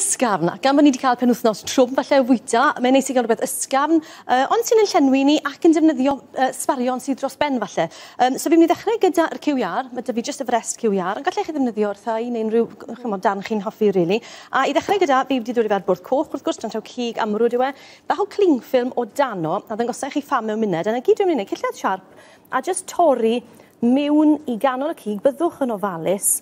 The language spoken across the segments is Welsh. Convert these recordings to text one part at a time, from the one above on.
ysgafn, ac gan bod ni wedi cael penwythnos trwm falle o fwyta, mae'n neis i gael rhywbeth ysgafn, ond sy'n ein llenwi ni ac yn defnyddio sbarion sydd dros ben falle. So fi'n mynd i ddechrau gyda'r cyw iâr, mae 'da fi jyst y frest cyw iâr, ond gallech chi ddefnyddio'r thai neu unrhyw chimod, darn chi'n hoffi really. A i ddechrau gyda, fi wedi dod i fe ar bwrdd coch wrth gwrs, dan taw cig amrwd yw e, bach o cling film o dano, a ddangosai chi pham mewn munud, a 'na gyd dwi'n mynd i wneud, cillell siarp, a jyst torri mewn i ganol y cig, byddwch yn ofalus,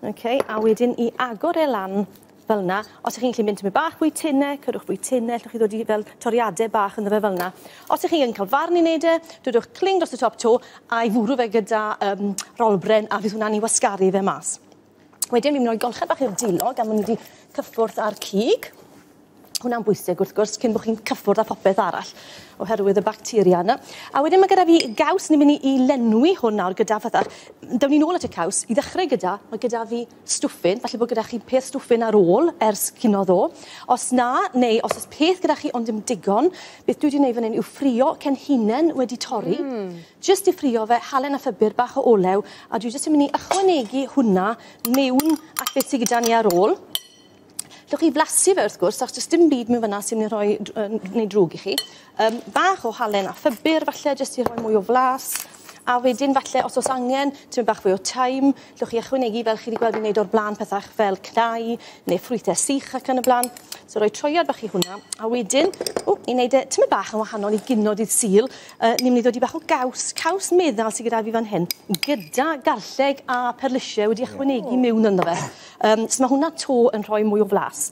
okay, a wedyn i agor e lan fel yna. Os ych chi'n gallu mynd tymed bach fwy tynne, cyrwch fwy tynne, allwch chi ddod i fel toriadau bach ynddo fe fel yna. Os ych chi'n cael farn i wneud e, dodwch cling dros y top to a i fwrw fe gyda rolbren a fydd hwnna'n i wasgaru fe mas. Wedyn fi'n mynd i roi golchad bach i'r dilo gan bod ni wedi cyffwrdd â'r cig. Hwnna'n bwysig wrth gwrs cyn bod chi'n cyffwrdd â phopeth arall oherwydd y bacteria yna. A wedyn mae gyda fi gaws, ni'n mynd i lenwi hwn nawr gyda fatha, dawn ni nôl at y caws, i ddechrau gyda, mae gyda fi stwffin, falle bod gyda chi peth stwffin ar ôl ers cino ddo. Os na, neu os oes peth gyda chi ond dim digon, beth dwi wedi gwneud fan hyn yw ffrio cenhinen wedi torri, jyst i ffrio fe, halen a phupur, bach o olew, a dwi jyst yn mynd i ychwanegu hwnna mewn at beth sydd gyda ni ar ôl. Allwch chi flasu fe wrth gwrs, achos does dim byd mewn fyna sy'n mynd i rhoi neu drwg i chi. Bach o halen a phupur falle, jyst i rhoi mwy o flas. A wedyn falle, os oes angen, tymed bach fwy o thyme, allwch chi ychwanegu fel chi wedi gweld fi'n gwneud o'r blaen pethau fel cnau neu ffrwythau sych ac yn y blaen. So rhoi troiad bach i hwnna. A wedyn, i wneud e tymed bach yn wahanol i gino dydd Sul, ni'n mynd i ddod i bach o gaws, caws meddal sydd gyda fi fan hyn, gyda garlleg a perlysiau wedi ychwanegu mewn ynddo fe. So mae hwnna to yn rhoi mwy o flas.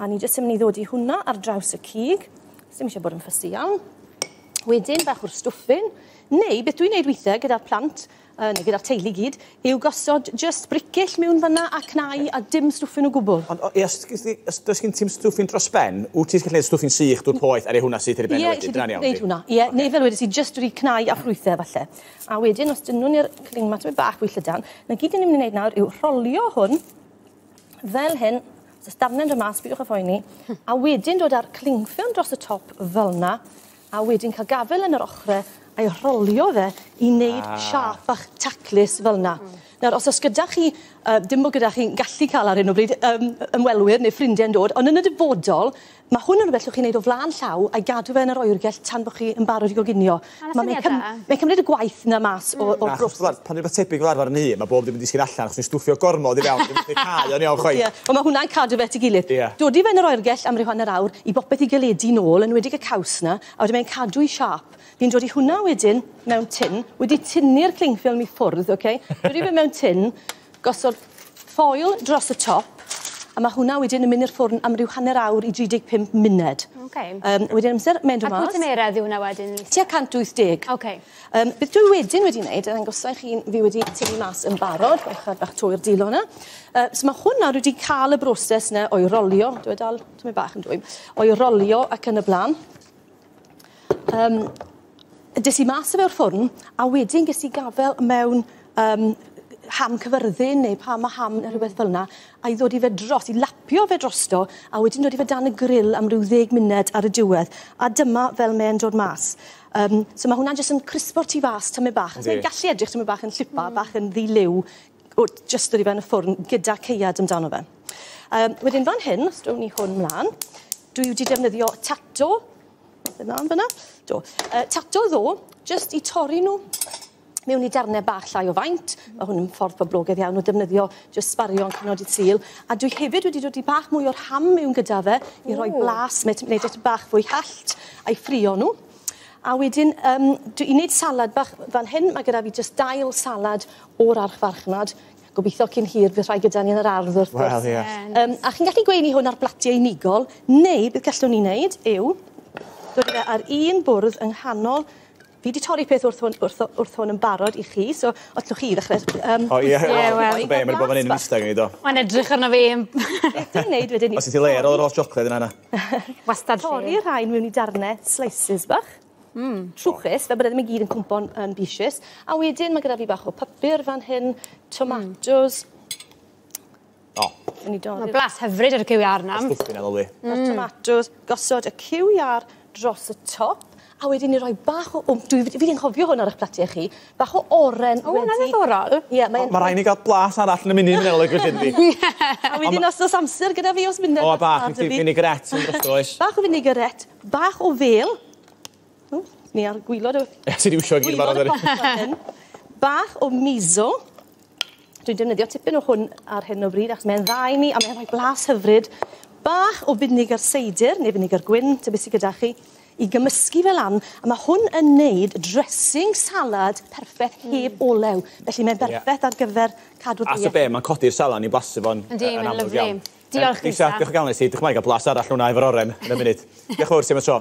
A ni jyst yn mynd i ddod i hwnna ar draws y cig. Dim eisiau bod yn fussy iawn. Wedyn, bach o'r stwffin, neu beth dwi'n neud weithiau gyda'r plant, neu gyda'r teulu gyd, yw gosod just bricyll mewn fyna a cnau a dim stwffin o gwbl. Ond os does gen ti'm stwffin dros ben, wyt ti'n gallu neud stwffin sych dŵr poeth a rhoi hwnna syth ar ei ben Ie, wedyn? Dyna'n iawn, neud hwnna. Ie, neu fel wedes i, jyst wedi cnau a ffrwythau falle. A wedyn, os dyn nhw'n i'r cling mat bach fwy llydan, na gyd ni'n mynd i wneud nawr yw rholio hwn fel hyn, os oes darnau'n dod mas, bidwch â phoeni, a wedyn dod â'r cling film dros y top fel yna, a wedyn cael gafel yn yr ochrau a'i rholio fe i wneud siâp bach taclus fel yna. Nawr, os oes gyda chi, dim bod gyda chi'n gallu cael ar hyn o bryd ymwelwyr neu ffrindiau'n dod, ond yn y dyfodol, mae hwn yn rhywbeth allwch chi wneud o flaen llaw a'i gadw fe yn yr oergell tan bod chi yn barod i goginio. Mae'n Mae'n cymryd y gwaith yna mas o'r broses. Pan rhywbeth tebyg fel arfer yn hi, mae bob dim yn disgyn allan, achos ni'n stwffio gormod i fewn, ddim yn cael o'n iawn chwaith. Ie, ond mae hwnna'n cadw fe at ei gilydd. Dodi fe yn yr oergell am ryw hanner awr i bopeth i galedu nôl, yn enwedig y caws 'na, a wedyn mae'n cadw i siâp. Fi'n dod i hwnna wedyn mewn tin, wedi tynnu'r cling film i ffwrdd, okay? Dodi fe mewn tin, gosod foil dros y top, a mae hwnna wedyn yn mynd i'r ffwrn am ryw hanner awr i 35 munud. Wedyn amser mae'n dod mas. A pwy tymeredd yw hwnna wedyn? Tua 180. Beth dwi wedyn wedi wneud, yn dangosau chi, fi wedi tynnu mas yn barod, ochr bach trwy'r dilo yna. So mae hwnna wedi cael y broses yna o'i rolio, dwi dal, dwi'n bach yn dwym, o'i rolio ac yn y blaen. Des i mas o fe o'r ffwrn, a wedyn ges i gafel mewn ham Cyfyrddin neu Parma ham neu rhywbeth fel yna, a i ddod i fe dros, i lapio fe drosto, a wedyn dod i fe dan y grill am ryw 10 munud ar y diwedd. A dyma fel mae'n dod mas. So mae hwnna jyst yn crispo'r tu fas tymed bach. Mae'n gallu edrych tymed bach yn llipa, bach yn ddiliw, jyst dod i fe yn y ffwrn gyda caead amdano fe. Wedyn fan hyn, os down ni hwn mlaen, dwi wedi defnyddio tato, ymlaen fyna, do, tato ddo, jyst i torri nhw mewn i darnau bach llai o faint. Mae hwn yn ffordd boblogaidd iawn o defnyddio jyst sbarion cino dydd Sul. A dwi hefyd wedi dod i bach mwy o'r ham mewn gyda fe i roi blas, wneud e bach fwy hallt a'i ffrio nhw. A wedyn, i wneud salad bach fan hyn, mae gyda fi jyst dail salad o'r archfarchnad. Gobeithio cyn hir fydd rhai gyda ni yn yr ardd wrth gwrs. Wel, ie. A chi'n gallu gweini hwn ar blatiau unigol, neu beth gallwn ni wneud yw dod i fe ar un bwrdd yng nghanol. Fi wedi torri peth wrth hwn yn barod i chi, so allwch chi ddechrau. O, ie, Ie, wel. Be, mae'n bod fan hyn yn eistedd gen i, do. Mae'n edrych arno fi. Beth dwi'n neud wedyn... Os i ti le ar ôl yr holl siocled yna, yna. Wastad lle. Torri'r rhain mewn i darnau slices bach. Trwchus, fel bod e ddim i gyd yn cwmpo'n yn bishus. A wedyn mae gyda fi bach o papur fan hyn, tomatoes. O. Mae blas hyfryd ar y cyw iâr 'na. Stwffin ar ôl fi. Tomatoes, gosod y cyw iâr dros y top. A wedyn ni roi bach o... O, dwi, fi 'di anghofio hwn ar eich platiau chi. Bach o oren O, hwnna'n ddiddorol. Ie, mae'n... Mae rhaid ni gael blas arall yn y munud yn ôl y gwrs yndi. A wedyn os oes amser gyda fi os mynd O, bach, vinaigrette yn dros oes. Bach o vinaigrette, bach o fel. O, ni ar gwylod y... Ti di wsio gyd yn barod gwylod y pot fan hyn. Bach o miso. Dwi'n defnyddio tipyn o hwn ar hyn o bryd, achos mae'n dda i ni a mae'n rhoi blas hyfryd. Bach o vinegar seidr, neu vinegar gwyn, ta beth sydd gyda chi, i gymysgu fel lan. A mae hwn yn neud dressing salad perffaith heb olew. Felly mae'n berffaith ar gyfer cadw'r A so be, mae'n codi'r salan i blasu fo'n Yndi, yn mae'n amlwg lyfli. iawn. Diolch, Lisa. Lisa. Diolch o galon i ti. Diolch yn fawr i gael blas arall hwnna efo'r oren yn y munud. Diolch yn fawr ti am y tro.